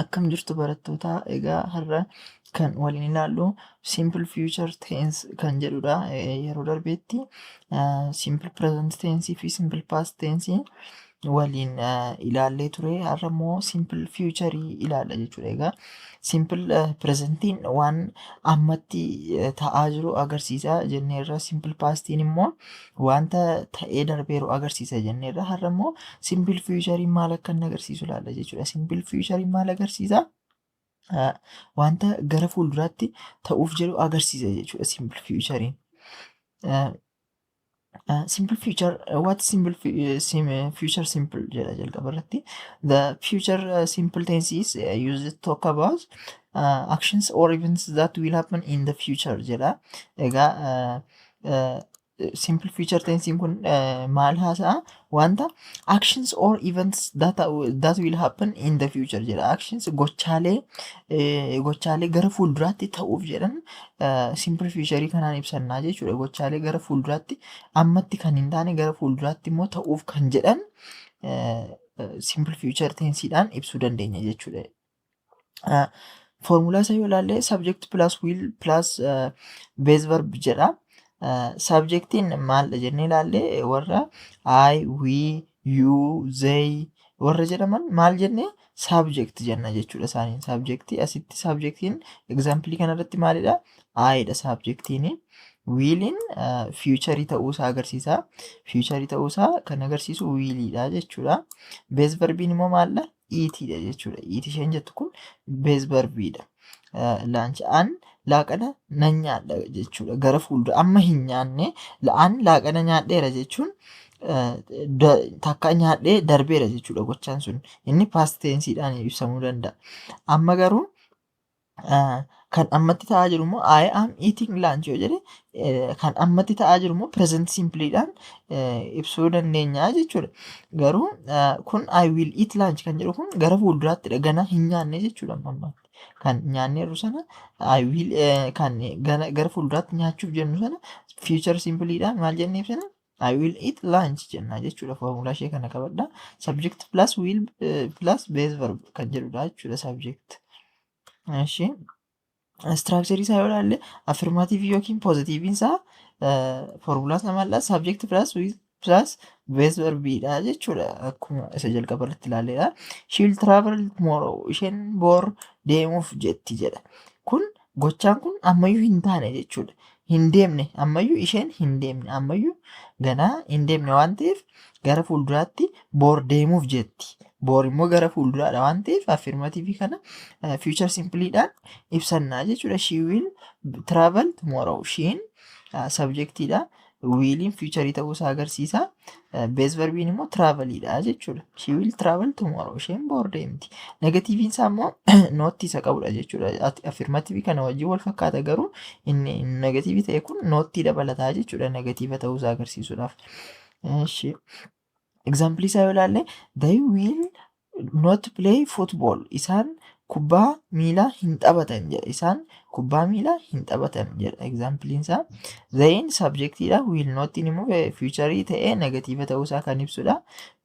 Akkam jirtu barattoota? Egaa har'a kan waliin ilaallu simple future tense kan jedhudha. Yeroo darbeetti simple present tense fi simple past tense waliin ilaallee ture. Har'a immoo simple future ilaalla jechuudha. Egaa simple presentiin waan ammatti ta'aa jiru agarsiisa jenneerra. Simple pastiin immoo wanta ta'ee darbeeru agarsiisa jenneerra. Har'a immoo simple future maal akka inni agarsiisu ilaalla jechuudha. Simple future maal agarsiisa? Wanta gara fuulduraatti ta'uuf jedhu agarsiisa jechuudha simple future'n. Simple future, what simple future simple jedha jalqaba irratti. The future simple tense is used to talk about actions or events that will happen in the future jedha. Egaa simple future tense kun maal haasa'a? Wanta actions or events that will happen in the future jedha. Actions gochaalee gara fuulduraatti ta'uuf jedhan simple future kanaan ibsannaa jechuudha. Gochaalee gara fuulduraatti ammatti kan hin taane, gara fuulduraatti immoo ta'uuf kan jedhan simple future tenseedhaan ibsuu dandeenya jechuudha. Foormulaa isaa yoo ilaalle, subject plus will plus base verb jedha. Subjectiin maaldha jennee ilaalle? Warra I, we, you, they warra jedhaman maal jennee? Subject jenna jechuudha isaaniin. Subjectii asitti subjectiin example kanarratti maalidha? I dha subjectiin. Williin future ta'uusaa agarsiisa. Future ta'uusaa kan agarsiisu williidha jechuudha. Base verbiin immoo maalidha? Eatiidha jechuudha. Eat isheen jettu kun base verbiidha. Lunch, an laaqana nan nyaadha jechuudha. Gara fuuldura amma hin nyaanne, an laaqana nyaadheera jechuun takka nyaadhee darbeera jechuudha gochaan sun. Inni past tenseedhaan ibsamuu danda'a. Amma garuu kan ammatti ta'aa jiru immoo "I am eating lunch" yoo jedhe, kan ammatti ta'aa jiru immoo present simpleedhaan ibsuu dandeenya jechuudha. Garuu kun "I will eat lunch" kan jedhu kun gara fuulduraattidha. Ganaa hin nyaanne jechuudha amma ammaatti. Kan nyaanneerru sana I will, kan gara fuulduraatti nyaachuuf jennu sana future simpleedhaan maal jennee ibsina? "I will eat lunch" jenna jechuudha. Foormulaa ishee kana qabadha. Subject plus will plus base verb kan jedhudha jechuudha subject. Eshi. Structure isaa yoo ilaalle, affirmative yookiin positiviin isaa foormulaa isaa maal? Subject plus will plus base verbiidha jechuudha. Akkuma isa jalqaba irratti ilaalledha. "She will travel tomorrow." Isheen bor deemuuf jetti jedha. Kun gochaan kun ammayyuu hin taane jechuudha. Hin deemne ammayyuu, isheen hin deemne ammayyuu, ganaa hin deemne waan ta'eef gara fuulduraatti bor deemuuf jetti. Bor immoo gara fuulduraadha waan ta'eef affirmative kana future simpleedhaan ibsannaa jechuudha. "She will travel tomorrow." Sheen subjectiidha. Williin future ta'uu isaa agarsiisa. Base verbiin immoo travelidha jechuudha. "She will travel tomorrow." Isheen bor deemti. Negativiin isaa immoo not isa qabudha jechuudha. Affirmative kana wajjin wal fakkaata, garuu inni negative ta'e kun not dabalataa jechuudha negative ta'uu isaa agarsiisuudhaaf. Eshi. Example isaa yoo ilaalle, "They will not play football." Isaan kubbaa miilaa hin taphatan jedha. Isaan kubbaa miilaa hin taphatan jedha. Exampleiin isaa theyin subjectiidha. Will notiin immoo future ta'ee negative ta'uu isaa kan ibsudha.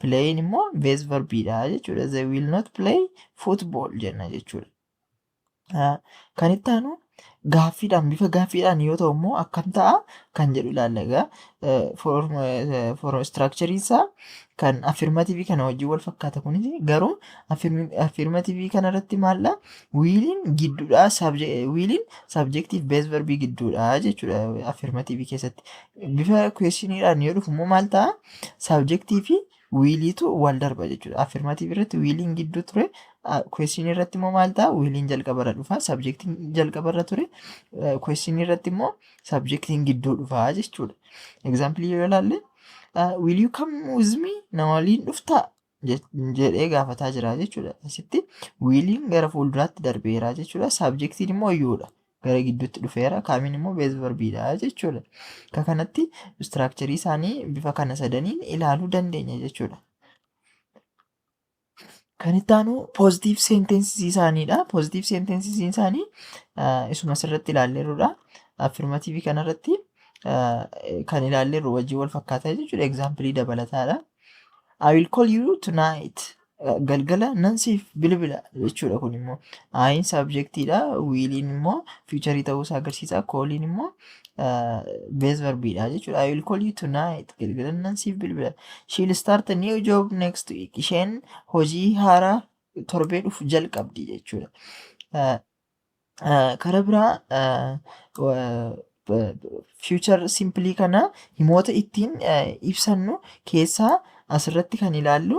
Playin immoo base verbiidha jechuudha. "They will not play football" jenna jechuudha. Kan itti aanu gaaffiidhaan, bifa gaaffiidhaan yoo ta'u immoo akkam ta'a kan jedhu ilaalla egaa. Structureiin isaa kan affirmative kana wajjin wal fakkaata. Kunis garuu affirmative kana irratti maalla? Williin gidduudha, williin subjectiif base verbii gidduudha jechuudha affirmative keessatti. Bifa questioniidhaan yoo dhufu immoo maal ta'a? Subjectii fi williitu wal darba jechuudha. Affirmative irratti williin gidduu ture, questionii irratti immoo maal ta'a? Williin jalqabarra dhufa. Subjectiin jalqabarra ture, questionii irratti immoo subjectiin gidduu dhufa jechuudha. Example yoo ilaalle, "Will you come with me?" Na waliin dhuftaa jedhee gaafataa jira jechuudha. Asitti williin gara fuulduraatti darbeera jechuudha. Subjectiin immoo youdha. Gara gidduutti dhufeera. Comeiin immoo base verbiidha jechuudha. Akka kanatti structure isaanii bifa kana sadaniin ilaaluu dandeenya jechuudha. Kan itti aanu positive sentence isaaniidha. Positive sentence isaanii isuma asirratti ilaalleerrudha. Affirmative kanarratti kan ilaalleerru wajjin wal fakkaataa jechuudha. Example dabalataadha. "I will call you tonight." Galgala nan siif bilbila jechuudha kun immoo. I'n subjectiidha. Williin immoo futureii ta'uusaa agarsiisa. Calliin immoo base verbiidha jechuudha. I will call you tonight. Galgala nan siif bilbila. She will start a new job next week. Isheen hojii haaraa torbee dhufu jalqabdi jechuudha. Karaa biraa future simple kana himoota ittiin ibsannu keessaa asirratti kan ilaallu,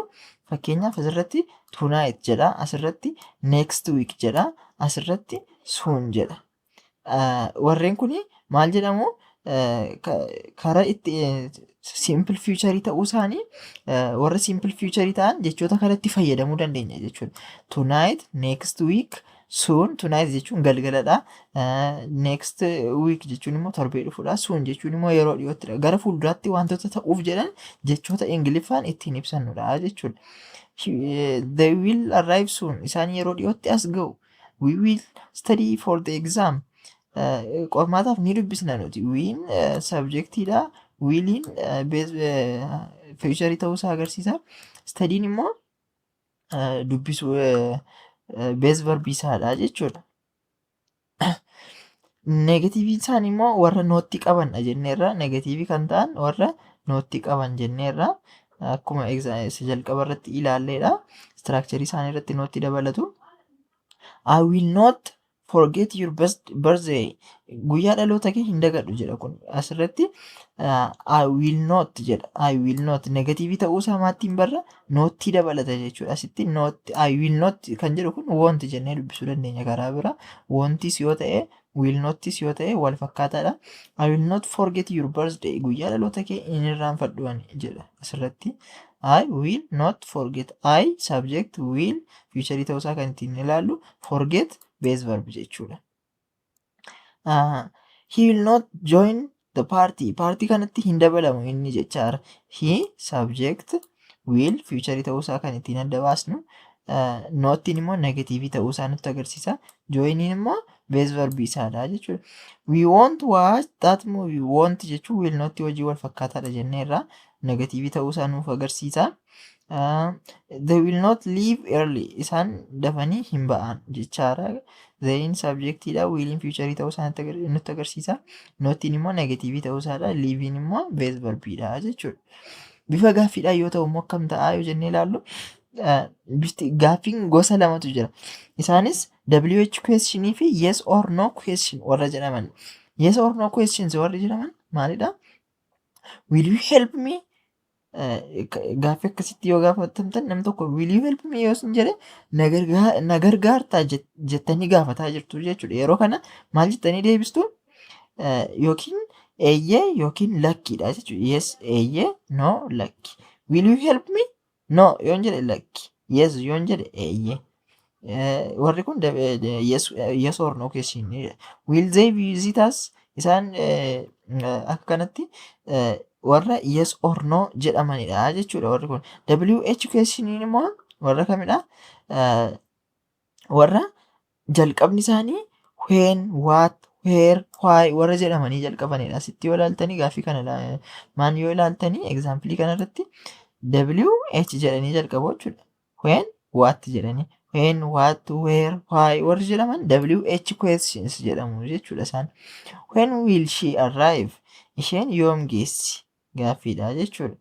fakkeenyaaf, asirratti tonight jedha, asirratti next week jedha, asirratti soon jedha. Warreen kun maal jedhamu? Karaa itti simple future ta'uu isaanii, warra simple future ta'an jechoota kanatti fayyadamuu dandeenya jechuudha. Tonight, next week, soon. Tonight jechuun galgaladha. Next week jechuun immoo torbee dhufuudha. Soon jechuun immoo yeroo dhiyoottidha. Gara fuulduraatti wantoota ta'uuf jedhan jechoota Ingiliffaan ittiin ibsannudha jechuudha. They will arrive soon. Isaan yeroo dhiyootti as ga'u. We will study for the exam. Qormaataaf ni dubbisna nuti. We'n subjectiidha. Williin future ta'uusaa agarsiisa. Studyin immoo dubbisuu base verbii isaadha jechuudha. Negativeiin isaanii immoo warra notii qabanidha jenneerra. Negativeii kan ta'an warra notii qaban jenneerra. Akkuma isa jalqaba irratti ilaalleedha. Structureii isaanii irratti notii dabalatu. I will not forget your best birthday. Guyyaa dhaloota kee hin dagadhu jedha kun. Asirratti I will not jedha. I will not negativeii ta'uusaa maattiin barra? Notii dabalata jechuudha. Asitti not, I will not kan jedhu kun won't jennee dubbisuu dandeenya karaa bira. Won'tis yoo ta'e, will notis yoo ta'e wal fakkaataadha. I will not forget your birthday. Guyyaa dhaloota kee hin irraanfadhu jedha asirratti. I will not forget. I subject, will future ta'uusaa kan ittiin ilaallu, forget base verb jechuudha. He will not join the party. Paartii kanatti hin dabalamu inni jechaadha. He subject, will future ta'uusaa kan ittiin adda baasnu. Notiin immoo negativeii ta'uusaa nutti agarsiisa. Joiniin immoo base verb isaadha jechuudha. We won't watch that movie. Won't jechuun will not hojii wal fakkaataadha jenneerra. Negativeii ta'uusaa nuuf agarsiisa. They will not leave early. Isaan dafanii hin ba'an jechaadha. Theyin subjectiidha. Williin future ta'uusaa nutti agarsiisa. Notiin immoo negativeii ta'uusaadha. Leavein immoo base verbiidha jechuudha. Bifa gaaffiidhaan yoo ta'u immoo akkam ta'a yoo jennee ilaallu, bifti gaaffiin gosa lamatu jira. Isaanis WH questionii fi yes or no question warra jedhaman. Yes or no questions warri jedhaman maalidha? Will you help me? Gaaffii akkasitti yoo gaafatamtan, namni tokko "Will you help me?" yoo sin jedhe, na gargaartaa jettanii gaafataa jirtu jechuudha. Yeroo kana maal jettanii deebistu? Yookiin eeyyee yookiin lakkiidha jechuudha. Yes, eeyyee, no, lakki. Will you help me? No yoon jedhe lakki. Yes yoon jedhe eeyyee. Warri kun yes or no question. Will they visit us? Isaan akka kanatti warra yes or no jedhamanidha jechuudha warri kun. WH questioniin immoo warra kamidha? Warra jalqabni isaanii when, what, where, why warra jedhamanii jalqabanidha. Asitti yoo ilaaltanii, gaaffii kana maan yoo ilaaltanii, example kanarratti WH jedhanii jalqabu jechuudha. When, what jedhanii. When, what, where, why warri jedhaman WH questions jedhamu jechuudha isaan. When will she arrive? Isheen yoom geessi? Gaaffiidha jechuudha.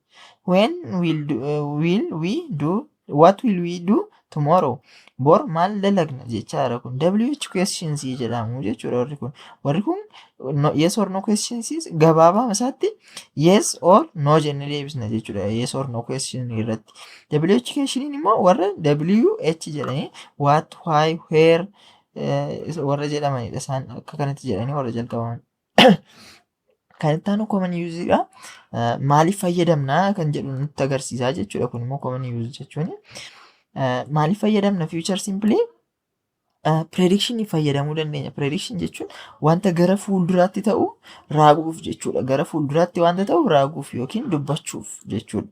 When will, do, will we do what will we do tomorrow? Bor maal dalagna jechaadha kun. WH questions jedhamu jechuudha warri kun. Warri kun no, yes or no questions gabaabaa isaatti yes or no jennee deebisna jechuudha. Yes or no question irratti. WH questioniin immoo warra WH jedhanii what, why, where warra jedhamanidha. Isaan akka kanatti jedhanii warra jalqabaman. Kan itti aanu common use dha. Maaliif fayyadamna kan jedhu nutti agarsiisa jechuudha. Kun immoo common use jechuun. Maaliif fayyadamna future simple? Prediction fayyadamuu dandeenya. Prediction jechuun wanta gara fuulduraatti ta'u raaguuf jechuudha. Gara fuulduraatti wanta ta'u raaguuf yookiin dubbachuuf jechuudha.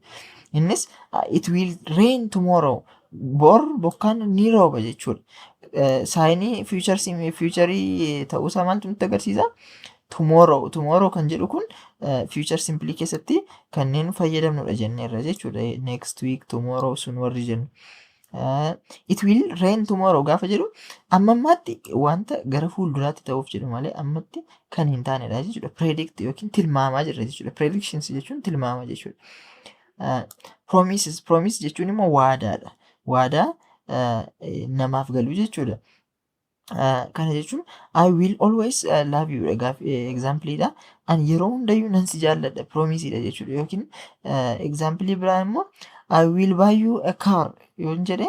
Innis it will rain tomorrow. Bor bokkaan ni rooba jechuudha. Signii future ta'uusaa maaltu nutti agarsiisa? Tomorrow, tomorrow kan jedhu kun future simple keessatti kanneen fayyadamnudha jenneerra jechuudha. Next week, tomorrow sun warri jennu. It will rain tomorrow gaafa jedhu, amma ammaatti wanta gara fuulduraatti ta'uuf jedhu malee ammatti kan hin taanedha jechuudha. Predict yookiin tilmaamaa jirra jechuudha. Predictions jechuun tilmaama jechuudha. Promises, promise jechuun immoo waadaadha. Waadaa namaaf galuu jechuudha. Kana jechuun "I will always love you" dha gaaf exampleidha. Ani yeroo hundayyuu nan si jaalladha, promiseidha jechuudha. Yookiin example biraa immoo "I will buy you a car" yoon jedhe,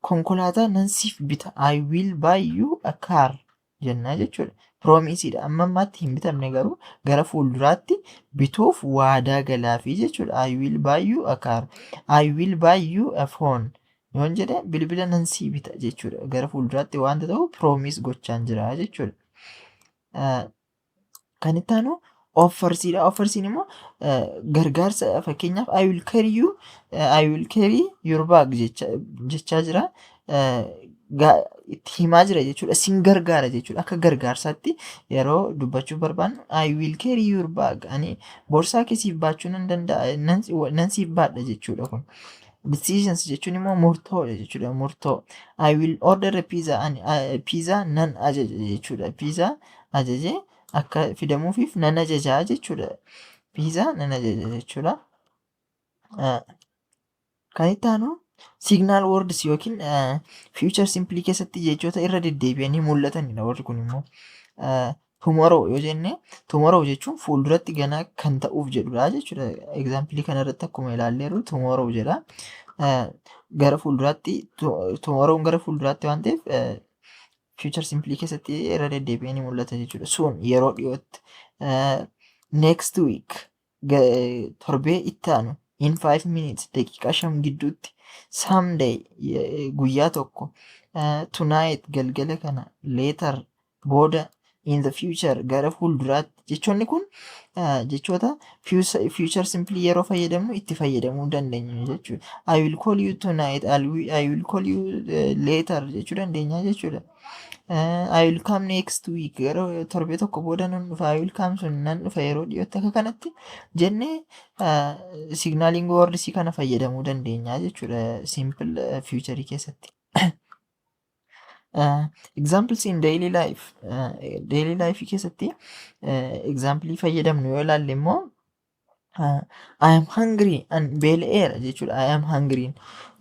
konkolaataa nan siif bita. "I will buy you a car" jennaa jechuudha. Promiseidha. Amma ammaatti hin bitamne, garuu gara fuulduraatti bituuf waadaa galaafii jechuudha. I will buy you a car. "I will buy you a phone" yoon jedhe, bilbila nan sii bita jechuudha. Gara fuulduraatti wanta ta'u promise gochaan jira jechuudha. Kan itti aanu offersiidha. Offersiin immoo gargaarsa. Fakkeenyaaf, "I will carry your bag" jechaa jira. Itti himaa jira jechuudha. Sin gargaara jechuudha. Akka gargaarsaatti yeroo dubbachuu barbaannu, "I will carry your bag." Ani boorsaa kee siif baachuu nan danda'a, nan siif baadha jechuudha kun. Decisions jechuun immoo murtoodha jechuudha. Murtoo. I will order a pizza. Ani pizza nan ajaja jechuudha. Pizza ajajee akka fidamuufiif nan ajajaa jechuudha. Pizza nan ajaja jechuudha. Kan itti aanu signal words yookiin future simple keessatti jechoota irra deddeebi'anii mul'atanidha warri kun immoo. Tomorrow yoo jenne, tomorrow jechuun fuulduratti ganaa kan ta'uuf jedhudha jechuudha. Example kanarratti akkuma ilaalleerru tomorrow jedha. Gara fuulduraatti, tomorrow gara fuulduraatti waan ta'eef future simple keessatti irra deddeebi'ee ni mul'ata jechuudha. Soon, yeroo dhiyootti. Next week, torbee itti aanu. In 5 minutes, daqiiqaa 5 gidduutti. Someday, guyyaa tokko. Tonight, galgala kana. Later, booda. In the future, gara fuulduraatti. Jechoonni kun jechoota future simple yeroo fayyadamnu itti fayyadamuu dandeenyu jechuudha. "I will call you tonight", "I will call you later" jechuu dandeenya jechuudha. "I will come next week", gara torbee tokko booda nan dhufa. "I will come soon", nan dhufa yeroo dhiyootti. Akka kanatti jennee signaling words kana fayyadamuu dandeenya jechuudha simple future keessatti. Examples in daily life, daily life keessatti example fayyadamnu yoo ilaalle immoo, "I am hungry", an beela'eera jechuudha. "I am hungry".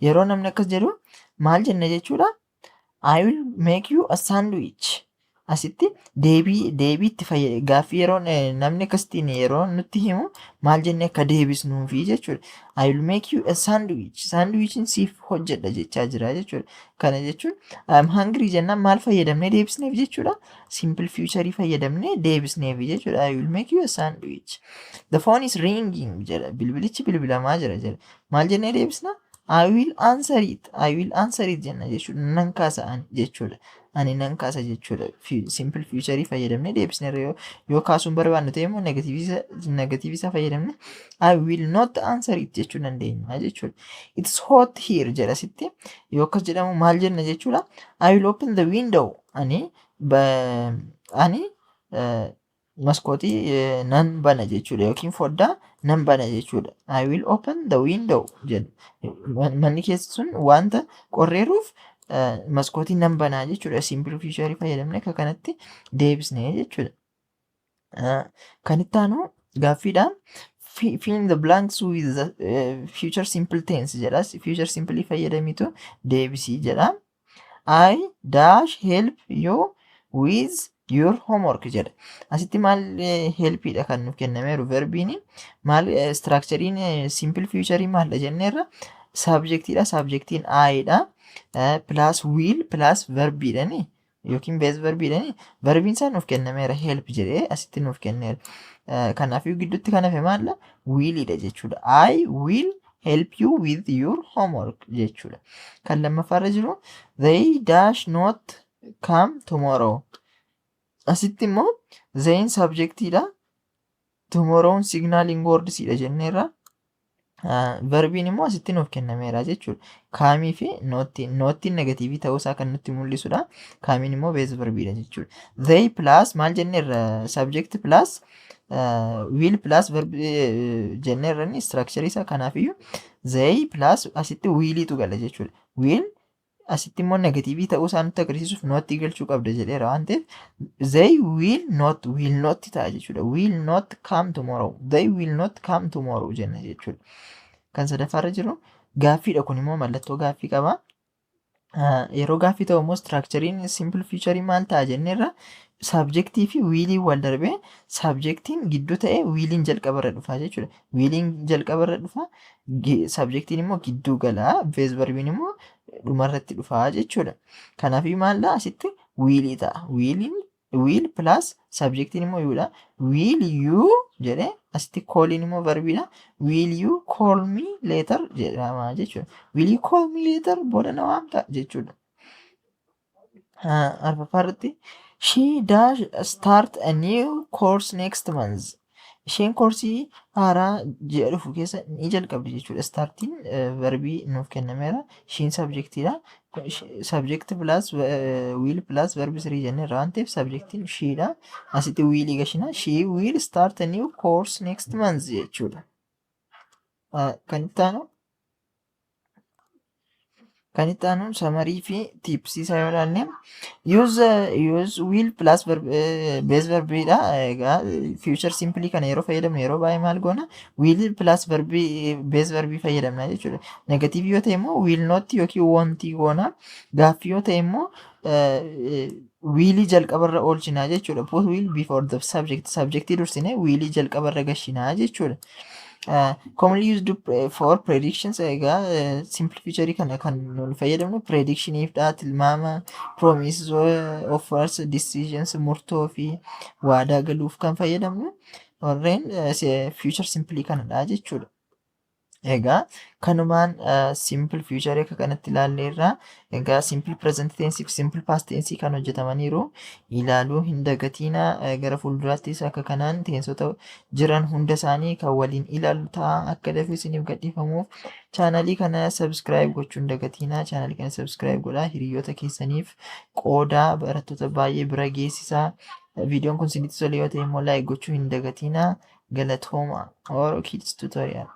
Yeroo namni akkas jedhu maal jenna jechuudha? "I will make you a sandwich." Asitti deebii itti fayyada gaaffii yeroo namni akkasitiin yeroo nutti himu maal jennee akka deebisnuufi jechuudha. "I will make you a sandwich." Sandwichin siif hojjedha jechaa jira jechuudha. Kana jechuun "I am hungry" jennaan maal fayyadamnee deebisneef jechuudha? Simple future fayyadamnee deebisneef jechuudha. I will make you a sandwich. "The phone is ringing" jedha. Bilbilichi bilbilamaa jira jedha. Maal jennee deebisna? "I will answer it." "I will answer it" jenna jechuudha. Nan kaasa ani jechuudha. Ani nan kaasa jechuudha. Simple future fayyadamnee deebisneerra. Yoo kaasuun barbaannu ta'e immoo negative isaa fayyadamne "I will not answer it" jechuu dandeenya jechuudha. "It's hot here" jedha sitti. Yoo akkas jedhamu maal jenna jechuudha? I will open the window. Ani maskootii nan bana jechuudha yookiin foddaa nan bana jechuudha. "I will open the window" jedha. Manni keessa sun wanta qorreeruuf maskootii nan banaa jechuudha. Simple future fayyadamne akka kanatti deebisne jechuudha. Kan itti aanu gaaffiidha. "Fill in the blanks with the future simple tense" jedha. Future simple fayyadamitu deebisii jedha. "I dash help you with your homework" jedha. Asitti maal helpiidha kan nuuf kennameeru verbiin maal, structurein simple future maaldha jenneerra? Subjectiidha. Subjectiin I'dha. Plus will plus verbiidhani yookiin base verbiidhani. Verbiin isaa nuuf kennameera, help jedhee asitti nuuf kenneera. Kanaafuu gidduutti kan hafe maalla? Willidha jechuudha. "I will help you with your homework" jechuudha. Kan lammaffaarra jiru, "They dash not come tomorrow." Asitti immoo theyn subjectiidha. Tomorrown signaling wordsiidha jenneerra. Verbiin immoo asitti nuuf kennameera jechuudha. Comeii fi notiin. Notiin negative ta'uusaa kan nutti mul'isudha. Comeiin immoo base verbiidha jechuudha. They plus maal jenneerra? Subject plus will plus verb jenneerra inni structure isaa. Kanaafiyyuu they plus asitti williitu gala jechuudha. Will Asitti immoo negative ta'uu isaa nutti agarsiisuuf not galchuu qabda jedheera waan ta'eef, they will not, will not ta'a jechuudha. Will not come tomorrow. They will not come tomorrow jenna jechuudha. Kan sadaffaarra jiru gaaffiidha. Kun immoo mallattoo gaaffii qaba. Yeroo gaaffii ta'u immoo structureiin simple future maal ta'a jenneerra? Subjectii fi williin wal darbee, subjectiin gidduu ta'ee, williin jalqabarra dhufa jechuudha. Williin jalqabarra dhufa, subjectiin immoo gidduu galaa, base verbiin immoo dhumarratti dhufa jechuudha. Kanaafii maallaa asitti willii ta'a. Williin will plus subjectiin immoo youdha. "Will you" jedhee, asitti calliin immoo verbiidha. "Will you call me later" jedhama jechuudha. "Will you call me later?" Booda na waamta jechuudha. Arfaffaa irratti, she dash start a new course next month. Isheen koorsii haaraa ji'a dhufu keessa ni jalqabdi jechuudha. Startiin verbii nuuf kennameera. Isheen subjectiidha. Subject plus will plus verb three jenneerra waan ta'eef, subjectiin shedha. Asitti willii gashina. She will start a new course next month jechuudha. Kan itti aanu summary fi tipsii isaa yoo ilaalle, use will plus verb, base verbiidha. Egaa future simple kana yeroo fayyadamnu, yeroo baay'ee maal goona? Will plus verbii, base verbii fayyadamna jechuudha. Negative yoo ta'e immoo will not yookiin won't goona. Gaaffii yoo ta'e immoo willii jalqabarra oolchinaa jechuudha. Put will before the subject. Subjectii dursine willii jalqabarra gashinaa jechuudha. Commonly used for predictions. Egaa simple future kana kan nuti fayyadamnu predictioniifdha, tilmaama, promises, offers, decisions, murtoo fi waadaa galuuf kan fayyadamnu warreen future simple kanadha jechuudha. Egaa kanumaan simple future akka kanatti ilaalleerra. Egaa simple present tense fi simple past tense kan hojjetamaniiru ilaaluu hin dagatiina. Gara fuulduraattis akka kanaan tenseota jiran hunda isaanii kan waliin ilaallu ta'a. Akka dafee isiniif gadhiifamuuf channelii kana subscribe gochuu hin dagatiina. Channelii kana subscribe godhaa. Hiriyoota keessaniif qoodaa, barattoota baay'ee bira geessisaa. Viidiyoon kun isinitti tole yoo ta'e immoo like gochuu hin dagatiina. Galatooma. Oro Kids Tutorial.